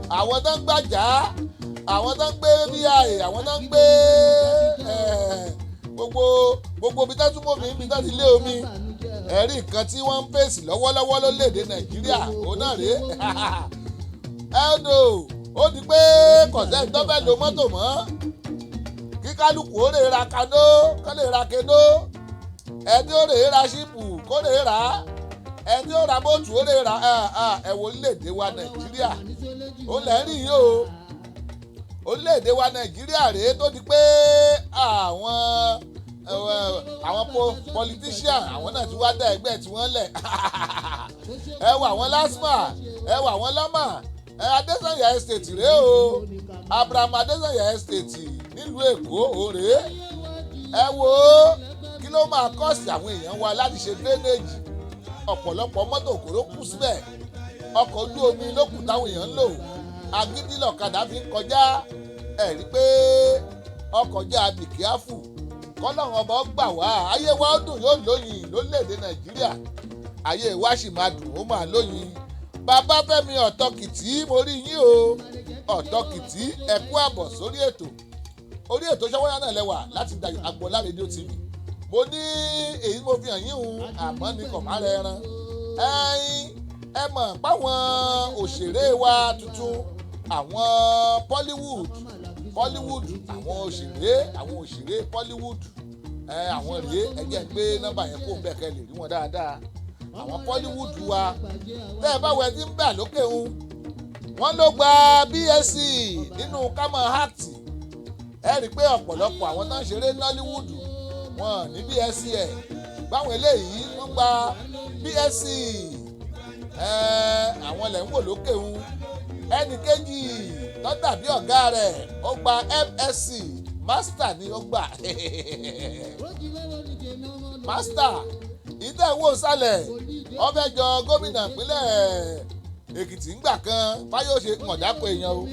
A: Àwọn tó ń gbàjà, àwọn tó ń gbé bíi, àwọn tó ń gbé gbogbo ibi tó tún mọ́ mi, ibi tó ti lé omi. Ẹ̀rí nǹkan tí wọ́n ń fèsì lọ́wọ́lọ́wọ́ lórílẹ̀‐èdè Nàìjíríà, òun náà rèé. Ẹ̀ẹ́dò ó di pé kọ̀sẹ́ tó fẹ́ lo mọ́tò mọ́, kí kálukú ó lè ra kanó, kó lè ra kenó, ẹni ó lè ra ṣípù kó lè rà á, ẹni ó ra bóòtù ó lè ra. Ẹ̀wọ̀ orílẹ̀-èdè wa Nàìjíríà, ó lẹ́ rí yìí o. Orílẹ̀-èdè wa Nàìjíríà rèé tó di pé àwọn politician, àwọn náà ti wá dá ẹgbẹ́ tí wọ́n lẹ̀. Ẹ wọ àwọn LASTMA, ẹ wọ àwọn LAWMA. Ẹ Adésànyà Estate rèé o, Abraham Adésànyà Estate nílùú Èkó, òun rèé. Ẹ wo kí ló máa cost àwọn èèyàn wa láti ṣe drainage? Ọ̀pọ̀lọpọ̀ mọ́tò kò ló kù síbẹ̀, ọkọ̀ ojú omi ló kù táwọn èèyàn ń lò, agídí lọ̀kadà fi ń kọjá. Ẹ̀ rí pé ọkọ̀ jẹ́ abìkíáfù. Kọ́lọ́run Ọba ó gbà wá, ayé wa ó dùn, yóò lóyin lórílẹ̀‐èdè Nàìjíríà. Ayé wa sì máa dùn, ó máa lóyin. Bàbá Fẹ́mi Ọ̀tọ́kìtì, mo rí yín o. Ọ̀tọ́kìtì, ẹ kú àbọ̀ sórí ètò. Orí ètò Ṣọ́wọ́yá náà lẹ́wà láti Dayọ̀ Agboola Rédíò TV. Mo ní èyí mo fi hàn yín hun, àmọ́ ní kò má rẹ ẹran ẹyin. Ẹ mọ̀ páwọn òṣèré wa tuntun, àwọn Hollywood, àwọn òṣèré Hollywood, ẹ àwọn rèé. Ẹ jẹ́ gbé nọ́mbà yẹn kó bẹ́ẹ̀ kẹ́ lè rí wọn dáadáa. Àwọn Hollywood wa, tẹ́ ẹ bá wẹ tí ń bà lókè ń, wọ́n ló gba BSc nínú kámọ́ act. Ẹ rí i pé ọ̀pọ̀lọpọ̀ àwọn tó ń ṣeré Nollywood, wọn ní BSc. Ẹ̀ báwọn eléyìí, wọ́n gba BSc. Ẹ àwọn lẹ̀ ń wò lókè ń. Ẹnì kejì tó dàbí ọ̀gá rẹ̀, ó gba MSc, master ni ó gbà, master. Ìtẹ̀ ń wò sálẹ̀, ọbẹ̀ jọ gómìnà ìpínlẹ̀ Èkìtì ńgbà kan, Fáyọ̀ṣe mọ̀dákọ̀ èèyàn o.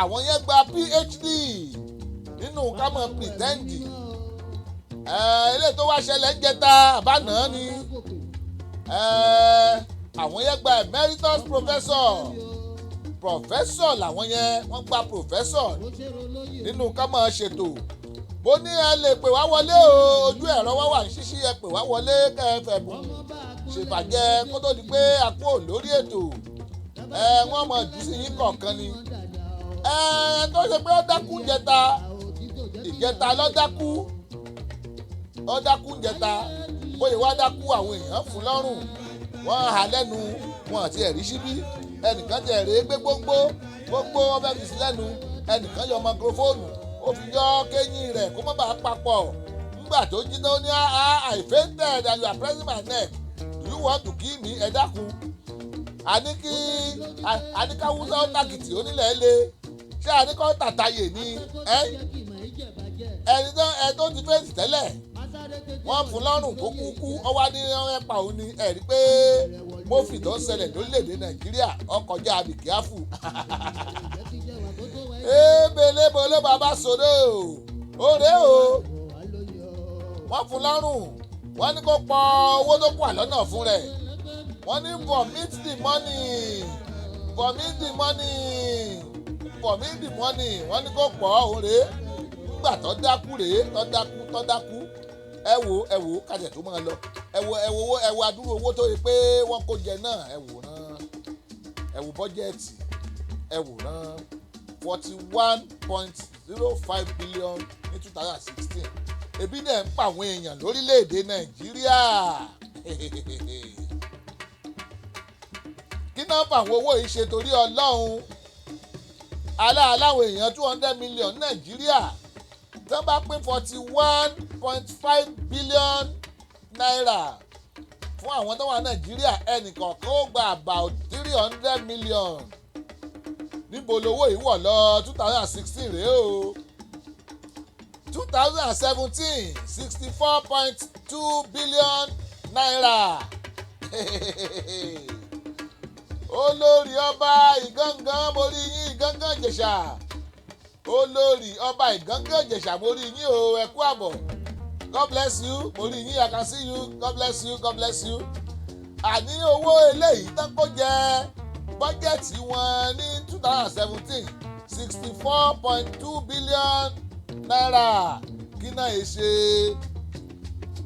A: Àwọn yẹn gba PhD nínú kámọ̀ pretend. Eléyìí tó wá ṣẹlẹ̀ ń jẹta àbáná ni àwọn yẹn gba emeritus professor. Professor làwọn yẹn, wọ́n gba professor nínú kámọ̀ ṣètò. Bó ní ẹ lè pè wá wọlé o, ojú ẹ̀rọ wá wà ní ṣíṣí. Ẹ pè wá wọlé kẹfẹ́ bùn ṣèbàjẹ́ kó tó di pé a kúrò lórí ètò. Ẹ wọ́n mọ̀ jù sí yín kọ̀ọ̀kan ni. Ẹ tó ṣe pé ó dákú jẹta, ìjẹta ló dákú, ó dákú jẹta. Bóyá wá dákú, àwọn èèyàn fún lọ́rùn, wọ́n hà lẹ́nu, wọn àti ẹ̀rí síbí. Ẹnìkan ti ẹ̀rí gbé gbóngbó gbóngbó, wọn fẹ́ fi sí lẹ́nu. Ẹnìkan yọ microphone, ó fi yọ kéyìn rẹ̀ kó má bàa papọ̀. Ńgbà tó jí tó ní, "Ah, I fainted and you are pressing my neck. Do you want to kill me?" Ẹ dákun, àní kí àníkáwúsá ó tàkìtì onílẹ̀ lé, ṣé àníkọ́ tàtàyè ni? Ẹni tó ẹ tó ti faint tẹ́lẹ̀, wọ́n fún lọ́rùn kó kú kú, ọwọ́ ní ẹ̀pà òun ni. Ẹ̀ rí pé mọ́fì tó ń ṣẹlẹ̀ lórílẹ̀‐èdè Nàìjíríà, ọkọjá abìkíáfù. Ebelebole bàbá sòdò òré o. Wọ́n fún lọ́rùn, wọ́n ní kó pọ owó tó kù àlọ́nà fún rẹ̀. Wọ́n ní, "Vomit the money, vomit the money, vomit the money." Wọ́n ní kó pọ̀ òré. Nígbà tó dákú rèé, tó dákú, tó dákú. Ẹ wo, ẹ wo kájẹ tó máa lọ. Ẹ wo, ẹ wo, ẹ wo adúrú owó tó yẹ pé wọ́n kó jẹ náà. Ẹ wò náà, ẹ wo bọ́jẹ́ẹ̀tì, ẹ wò náà, 41.05 billion ní 2016. Ebi dẹ̀ ń pa àwọn èèyàn lórílẹ̀‐èdè Nàìjíríà. Kí náà fà àwọn owó yìí ṣe? Torí Ọlọ́run, aláàláwọn èèyàn 200 million Nàìjíríà, tí wọ́n bá pín ₦41.5 billion fún àwọn tó wà Nàìjíríà, ẹnìkọ̀ọ̀kan ó gba about 300 million. Níbo lowó yìí wọ̀ lọ? 2016 rèé o. 2017, ₦64.2 billion. Olórí ọba Ìgángan, mo rí yín. Ìgángan Ìjẹ̀ṣà, olórí ọba Ìgángan Ìjẹ̀ṣà, mo rí yín o. Ẹ kú àbọ̀. God bless you. Mo rí yín, I can see you. God bless you, God bless you. Àní owó eléyìí tán kó jẹ bọ́jẹ̀tì wọn ní two 2017, ₦64.2 billion. Kí náà yìí ṣe?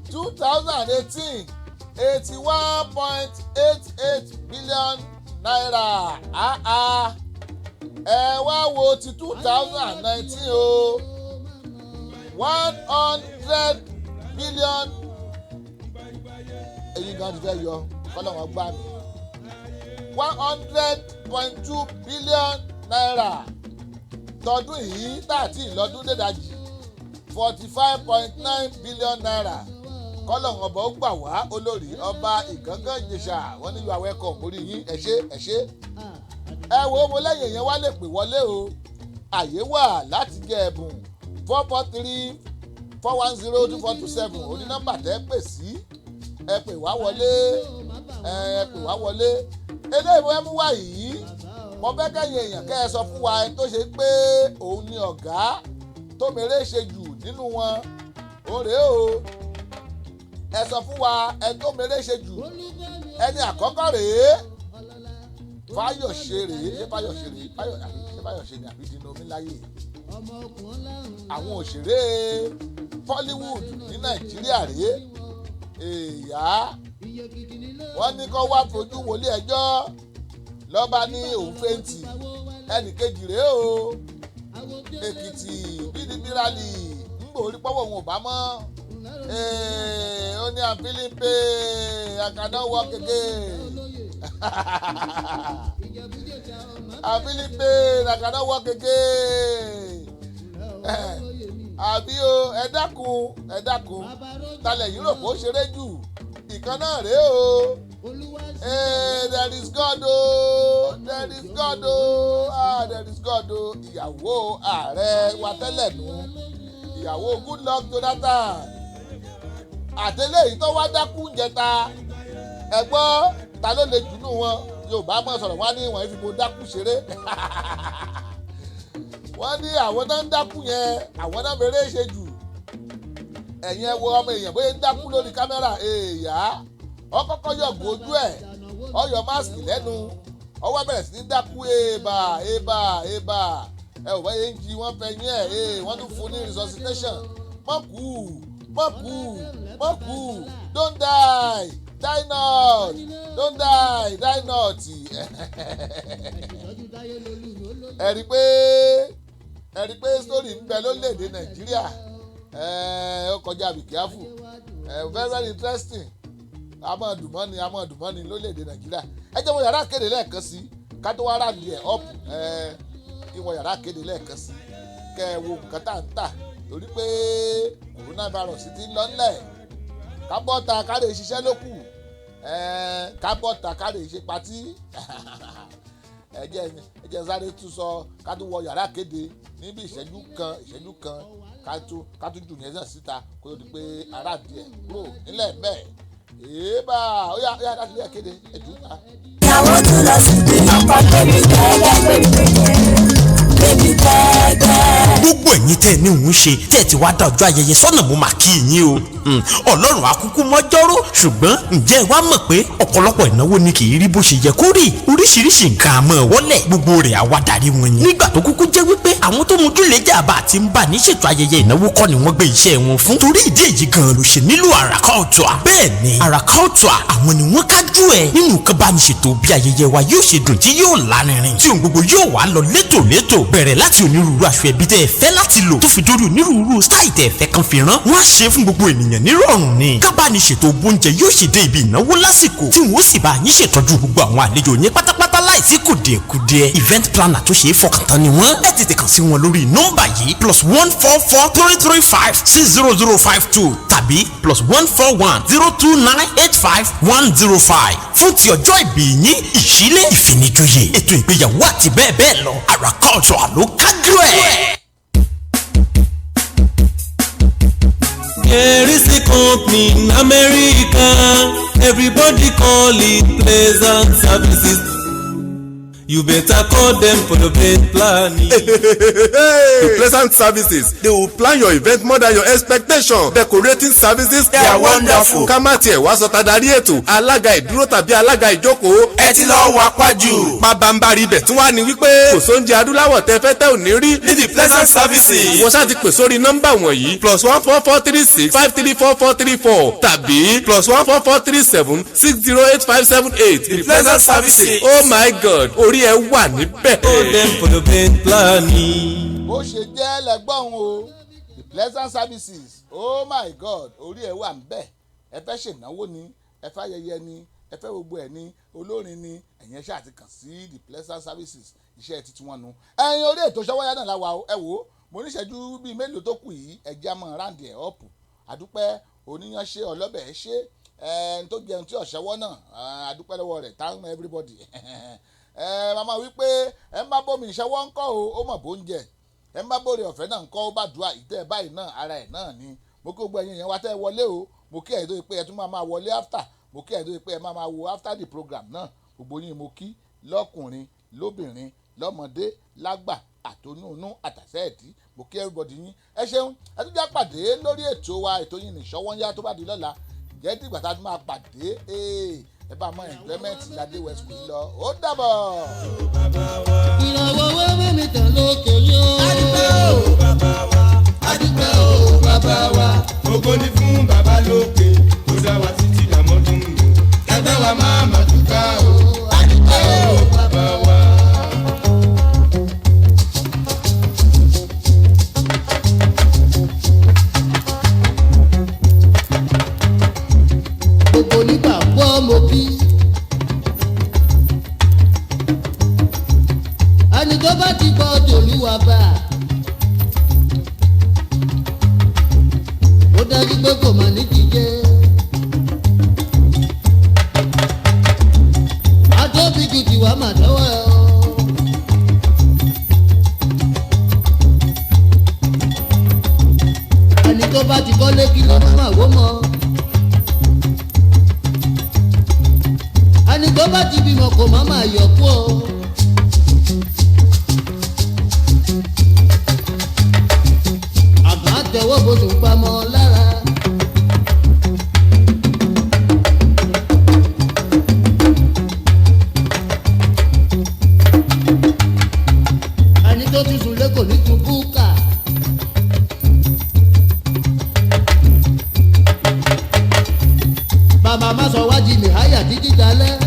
A: 2018, ₦81.88 billion. Ah ah, ẹ wá wo ti 2019 o, 100 billion. Èyí gan ti fẹ́ yọ kọ́lọ́wọ́n gbá mi. ₦100.2 billion tọdún yìí tààtì lọ́dún dédajì, ₦45.9 billion. Kọ́lọ́wọ́n ọba ó gbà wá. Olórí ọba Ìgángan Ìjẹ̀ṣà, wọ́n ní you are welcome. Orí yín, ẹ ṣé, ẹ ṣé. Ẹ wo mo lẹ́yìn yẹn wá lè pè wọlé o, àyè wà láti jẹ ẹ̀bùn. 443-410-2427 oní nọ́mbà tẹ́ pè sí. Ẹ pè wá wọlé, ẹ pè wá wọlé. Eléyìí mo fẹ́ mú wá yìí, mo fẹ́ kẹ́yìn èèyàn kẹ́ ẹ sọ fún wa ẹni tó ṣe pé òun ni ọ̀gá tó mèrè ṣe jù nínú wọn. Òun rèé o, ẹ sọ fún wa ẹni tó mèrè ṣe jù. Ẹni àkọ́kọ́ rèé, Fáyọ̀ṣe rèé. Ṣé Fáyọ̀ṣe rèé? Fáyọ̀ àbí ṣé Fáyọ̀ṣe ni àbí Dino Melaye? Àwọn òṣèré Hollywood ní Nàìjíríà rèé. Èèyà wọ́n ní kó wá fojú wọlé ẹjọ́ lọ́ba ní òun faint. Ẹnì kejì rèé o, Èkìtì PDP rally ń gbòórí pọ́wọ́ òun ò bá mọ́. Ó ní, "I'm feeling pain, I cannot walk again. I'm feeling pain, I cannot walk again." Àbí o, ẹ dákun, ẹ dákun, talẹ̀ yìí rò pé ó ṣeré jù? Ìkan náà rèé o. Hey, there is God o, there is God o, ah, there is God o. Ìyàwó ààrẹ wa tẹ́lẹ̀ nù, ìyàwó Goodluck Jonathan, àtẹlẹ́ yìí tó wá dákú jẹta. Ẹ gbọ́, ta ló lè jù nù wọn? Yorùbá mọ̀ sọ̀rọ̀, wá ní wọ́n fi mo dákú ṣeré. Wọ́n ní àwọn náà ń dákú yẹn, àwọn náà mèrè ṣe jù. Ẹ̀yin ẹ wo ọmọ èèyàn bóyá ń dákú lórí kámẹ́rà. Èèyà ọkọ́kọ́ yọ gòjú ẹ̀, ọyọ mask lẹ́nu, ọwọ́ bẹ̀rẹ̀ sí ní dákú. Èèbà, èèbà, èèbà! Ẹ ò báyé ń jí, wọ́n fẹ́ yín ẹ̀ ee, wọ́n tún fún ní resuscitation. Mọ̀kú, mọ̀kú, mọ̀kú, don't die, die not, don't die, die not. Ẹ rí pé story ń bẹ lórílẹ̀‐èdè Nàìjíríà. Ó kọjá, be careful. Very very interesting. A máa dùn mọ́ni, a máa dùn mọ́ni lórílẹ̀‐èdè Nàìjíríà. Ẹ jẹ́ wọ yàrá kéde lẹ́ẹ̀kan sí ká tó wá round ẹ̀ up. Kí wọ yàrá kéde lẹ́ẹ̀kan sí, kẹ́ ẹ wo nǹkan tá à ń tà, torí pé coronavirus ti ń lọ ńlẹ̀. Ká bọ́ta ká lè ṣiṣẹ́ lókù, ká bọ́ta ká lè ṣe party. Ẹ jẹ́ sáré tún sọ ká tún wọ yàrá kéde níbi ìṣẹ́jú kan, ìṣẹ́jú kan, ká tún jù yẹn náà síta kó tó di pé ará díẹ̀ kúrò nílẹ̀ mẹ́ẹ̀. Èèbà, ó yá, ó yá, láti ilé kéde ẹ̀jú ta.
B: Ìyàwó tún lọ sí ọkọ bébí gẹ́gẹ́, bébí gẹ́gẹ́, bébí gẹ́gẹ́.
H: Gbogbo ẹ̀yin tẹ́ ẹ ní òun ṣe tẹ́ ẹ ti wá dá ọjọ́ ayẹyẹ sọ́nà, mo máa kí yín o. Ọlọ́run akúkú mọ́jọ́rò. Ṣùgbọ́n ǹjẹ́ ẹ wá mọ̀ pé ọ̀pọ̀lọpọ̀ ìnáwó ni kì í rí bó ṣe yẹ kó rí? Oríṣiríṣi nǹkan àmọ́ wọlé, gbogbo rẹ̀ àwa darí wọn yẹn. Nígbà tó kúkú jẹ́ wípé àwọn tó mojú lè jà bá àti ń bà ní ṣètò ayẹyẹ ìnáwó kọ́ ni wọ́n gbé iṣẹ́ wọn fún. Torí ìdí èyí gan ló ṣe nílò Àràkọ́ọ̀tùà. Bẹ́ẹ̀ ni, Àràkọ́ọ̀tùà, àwọn ni wọ́n kájú ẹ̀ nínú nǹkan bá ní ṣètò bí ayẹyẹ wa yóò ṣe dùn tí yóò lárinrin, tí ohun gbogbo yóò wá lọ létòlétò, bẹ̀rẹ̀ láti onírúurú aṣọ ẹbí tẹ́ ẹ fẹ́ láti lò, tó fi dórí onírúurú style tẹ́ ẹ fẹ́ kan fi rán. Wọ́n á ṣe fún gbogbo ènìyàn nírọ̀rùn ni. Kábàánì ṣètò bóúnjẹ yóò ṣe dé ibi ìnáwó lásìkò, tí wọ́n sì bá yín ṣètọ́jú gbogbo àwọn àlejò yín pátápátá láìsí kùdìẹ̀kudiẹ. Event planner tó ṣe é fọkàn tán ni wọ́n. Ẹ tètè kàn sí wọn lórí nọ́mbà yìí: +1 443 356 0052 tàbí +1 410 298 5105 fún ti ọjọ́ ìbí yín, ìṣílé, ìfinijoyè, ètò ìgbéyàwó àti bẹ́ẹ̀ bẹ́ẹ̀ lọ. Àràkọ́ọ̀tù ló kájú ẹ̀.
I: There is a company in America, everybody call it Pleasant Services. You better call them for the event planning.
J: The Pleasant Services, they will plan your event more than your expectation. Decorating services,
I: They are wonderful.
J: Ká má tiẹ̀ wá sọ tadarí ètò, alága ìdúró tàbí alága ìjókòó.
I: Ẹ ti lọ wá pájú.
J: Pabambari ibẹ̀ tún wá ní wípé kò sóúnjẹ adúláwọ̀ tẹ fẹ́ tẹ́ ò ní rí.
I: Ní The Pleasant Services.
J: Wọ́n ṣáà ti pè sórí nọ́mbà wọ̀nyí +1 443 653 4434 tàbí +1 443 760 8578.
I: The Pleasant Services.
J: Oh my God, orí ẹ wà níbẹ̀.
I: Call them for the event planning.
A: Bó ṣe jẹ́ lẹ́gbọ́n o, The Pleasant Services, oh my God, orí ẹ̀ wà ń bẹ̀. Ẹ fẹ́ ṣènáwó ni, ẹ fẹ́ ayẹyẹ ni, ẹ fẹ́ gbogbo ẹ̀ ni, olórin ni, ẹ̀yin ẹ ṣáà ti kàn sí The Pleasant Services, iṣẹ́ títí wọn nu. Ẹ̀yin orí ètò Ṣọwọ́yá náà la wà o. Ẹ wò ó, mo níṣẹ́jú bíi mélòó tó kù yìí, ẹ jẹ́ á máa round ẹ̀ up. Àdúpẹ́ oníyanṣe ọlọ́bẹ̀ ẹ ṣe ẹn tó jẹun tí ọ̀ṣẹ́wọ́ náà, àdúpẹ́ lọ́wọ́ rẹ̀. Thank everybody. Ẹ màmá wípé ẹ ń bá bómi ìṣẹ́wọ́ ń kọ́ o, ó mọ̀ bó ń jẹ. Ẹ ń bá bóre ọ̀fẹ́ náà ń kọ́, ó bá dùá ìtẹ́ báyìí náà, ara ẹ̀ náà ni. Mo kí gbogbo ẹ̀yin yẹn wá tẹ́ ẹ wọlé o. Mo kí ẹ̀yin tó yẹ pé ẹ tún máa máa wọlé after. Mo kí ẹ̀yin tó yẹ pé ẹ máa máa wo after the program náà. Gbogbo yín mo kí, lọ́kùnrin, lóbìnrin, lọ́mọdé, lágbà, àtọnúnú, àtàsẹ́ẹ̀tì. Mo kí everybody yín. Ẹ ṣeun. Ẹ tún já pàdé lórí ètò wa, ètò yín ní Ṣọwọ́nyá, tó bá di lọ́la. Ǹjẹ́ dìgbà tá a tún máa pàdé, ẹ bá mọ enjoyment ládé West Queen lọ. Ó dàbọ̀.
K: Ìràwọ̀ wẹ́wẹ́ mi tàn lókè yóò.
I: Adúpẹ́ o bàbá wa, adúpẹ́ o bàbá wa.
L: Ògo ni fún bàbá lókè tó dá wa títí dàmọ́dún o. Ẹgbẹ́ wa máa mà túká o. Adúpẹ́ o bàbá wa.
K: Gbogbo nígbàgbọ́ mo bí. Ẹni tó bá ti gbọ́ tòlúwa bá. Ó dájú pé kò mà ní jíjẹ́. Atóbi ju tiwa mà dọ́wọ́ ẹ o. Ẹni tó bá ti kọ́lé kí ló má wó mọ́. Ẹni tó bá ti bímọ kò má má yọ̀ kú o. Àgbà tẹwọ́ bó tún pamọ́ lára. Ẹni tó ti sùn lé kò ní tún búkà. Bàbá má sọ wájú mi háyà títí dalẹ́.